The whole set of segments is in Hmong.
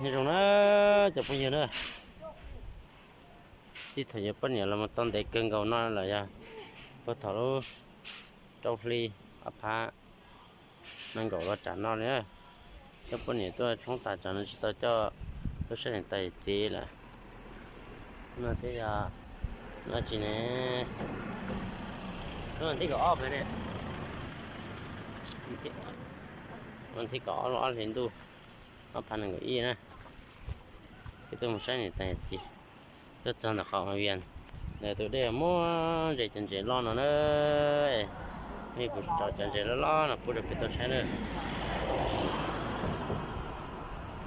Nyob zoo na cov phooj ywg na, txij thaum yuav poj niam los mus tau ntev kawg nkaus no lawm, yog puag thaum lub rau hli ob phav nees nkaum los tsam no li. Coj poj niam tuaj tshoob tas tsam no tsis tau coj lub sab niam tais txiv lawm. No twb yog, no tsis ne, lub thib kaum ob peb ne, thib kaum ob, ob hlis ntuj ob phav nees nkaum ib na. Peb tuaj mus saib niam tais txiv, tuaj txog ntawm qhov Vias, ntawm tus dej muaj ntses, cov ntses loj no na. Kuv tso cov ntses loj loj no pub rau peb tau saib na.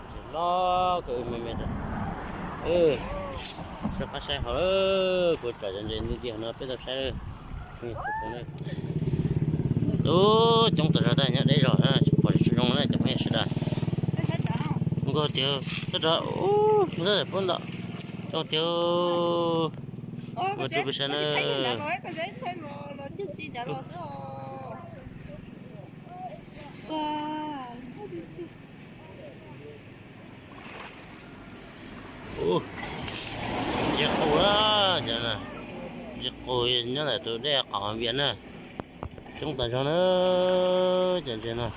Ntses loj kawg me me. Saib qab saib hauv, kuv tso cov ntses nti nti hauv no peb tau saib. Tub coob tas zog, tag nyob deb zog na, tsis pom zoo na cov phooj ywg sawv daws. Nkauj tiag, tub rog, tub rog pub ntau, coob tiag. Ua rau peb saib na. Ntses qus, ntses qus nyob ntawm tus dej qhov Vias na. Coob tas zog na cov ntses no.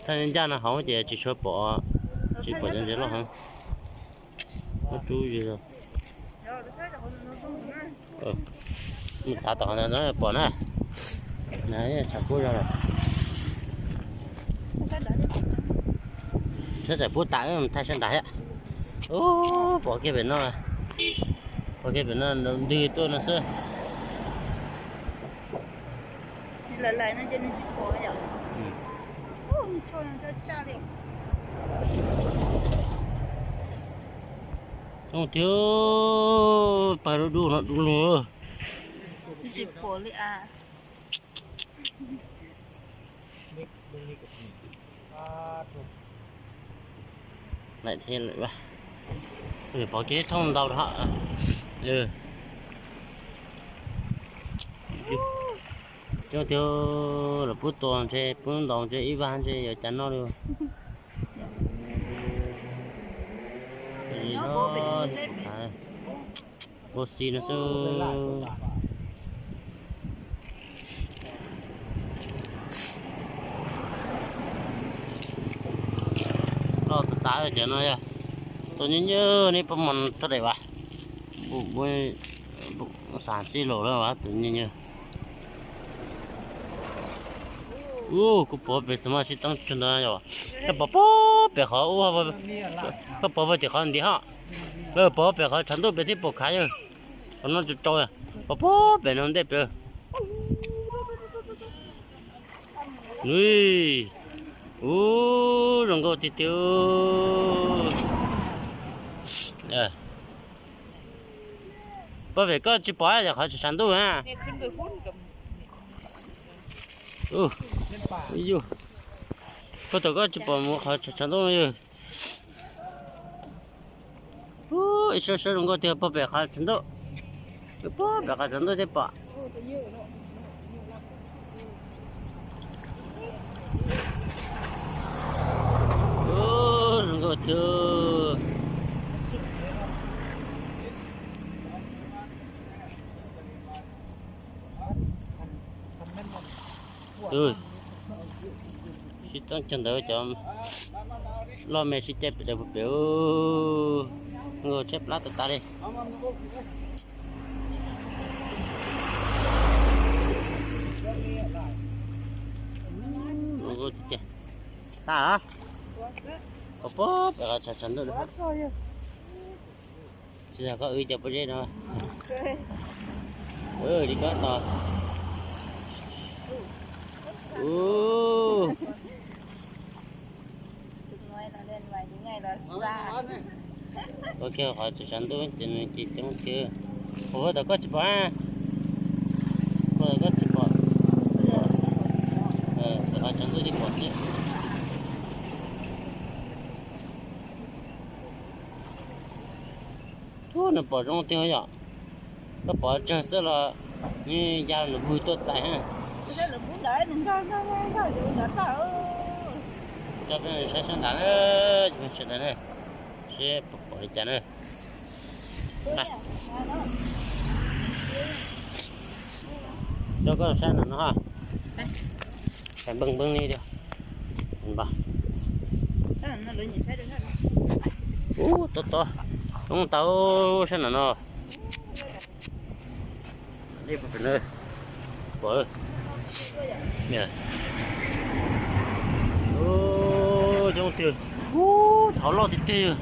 Thaj ncaj no hauv ces tsis tshua pom, tsis pom cov ntses loj heev. Muab rub zog, mus txav tom no pom na. Tshav kub zog lawm. Sab tsam pub tas wb mus thaij sab nrad thiab. Ub, pom kiag pem no, pom kiag pem no ntws tuaj no xwb. Coob tiag, pawg dub dub no dub lug. Tsis pom li as. Laim thiab lawm, pom kev thooj ntau rau. Coob tiag, lawv pub tua ntshe pub ntaus ntshe ib vag ntshe yuav cas noj li. Npau xi no xwb. Loj tas tas cov no yog, tus nyuj nyuj nej pab mos thaj daim vas, xav txij laus lawm tus nyuj nyuj. Ub, kuv pom pem xwb mas sib txeeb tsuag ntawd yom. Koj pom pem qhov ub, koj pom pem qhov ntiav ho, pom pem qhov tshav ntuj pem thiab pom khav yog, qhov no tsaus tsaus, pom pem no ntej pem. Ub, zoo nkauj tiag tiag. Pom pem koj tsis pom yog qhov tshav ntuj na. Pog tom koj tsis pom mus qhov tshav ntuj yog. Ub, ib sab sab zoo nkauj tiag, pog pem qhov tshav ntuj. Pog pem qhov tshav ntuj thiaj pom. Ub, zoo nkauj tiag. Sib txeeb cov ntawd cov loj me sib caij pem daws pem, nkauj tshaib plab tas tas li. Nkauj tiag tiag. Tag, pom pem qhov tshav ntuj. Tsis yog koj wb cov pob zeb no. Li koj tos. Ub, ua kiag qhov tshav ntuj ces nws ces coob tiag. Pom pem tom koj tsis pom, pem tom koj tsis pom, pem qhov tshav ntuj thiaj pom xwb. Ub, nws pom zoo tiag yom. Koj pom tsawg xwb los nws ya nws vwg tuaj txais ha. Ntag, ntag, ntag, ntag, ntag, ntag, ntag, ntag. Coj peb saib sab nrad na, sawv daws na, seb puas pom li cas na. Coj koj saib nram no. Npeeg npeeg li tiag. Ub, tob tob, coob tau sab nram no. Coob tiag, hauv loj tiag tiag.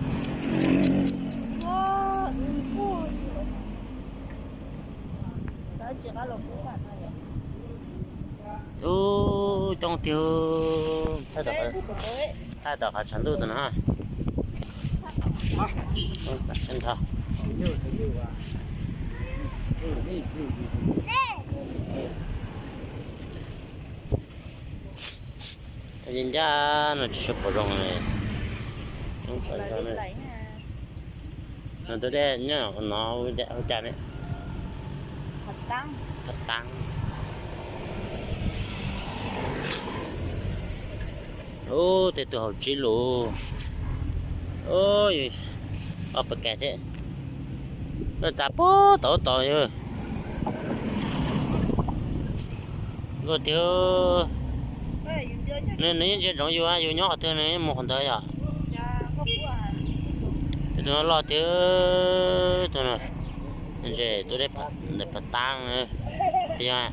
Ub, coob tiag. Thaij tom qhov tshav ntuj tus no. Ncaj ncaj no tsis tshua pom zoo li. No tus dej nyob no hu cas ne? Phav Taab. Ub, tej tus haus tsib lus. Ub, ob pes kais thiab. Lawv txav puag tod tod yog. Nkauj tiag. Nws yeej ntsia ntsoov yus, yus nyob qhov twg nws yeej mus qhov ntawd yom. Tus no loj tiag, tus no. Ntses tus dej ntawm Phav Taab, yog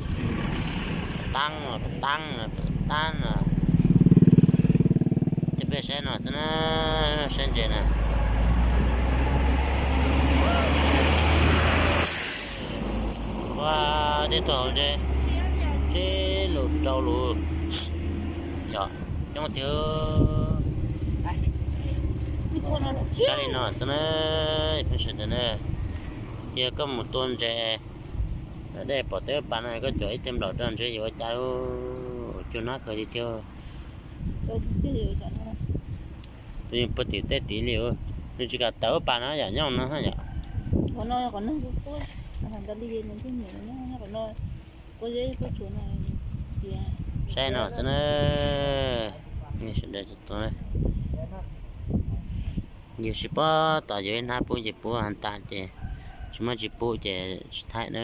Phav Taab, Phav Taab, Phav Taab no. Ces peb saib no xwb na, saib ntses na. Ua, tej tug hauv ntses, tsib lus rau lus, yog coob tiag. Saib li no xwb na, peb sawv daws na, yog koj mus tua ntses, dej pom teb pas no koj cuam ib teg nplaum rau ntses yuav ua cas, cuag nab kawg li tiag. Tus puag tim tej tid li, nws tsis kam tawm ua pas no yom, nyob no yom. Saib no xwb na, sawv daws tus, yus tsis paub tos yus ib hnab pub ces pub has tas ces tsis muaj tsis pub ces tsis thaij na.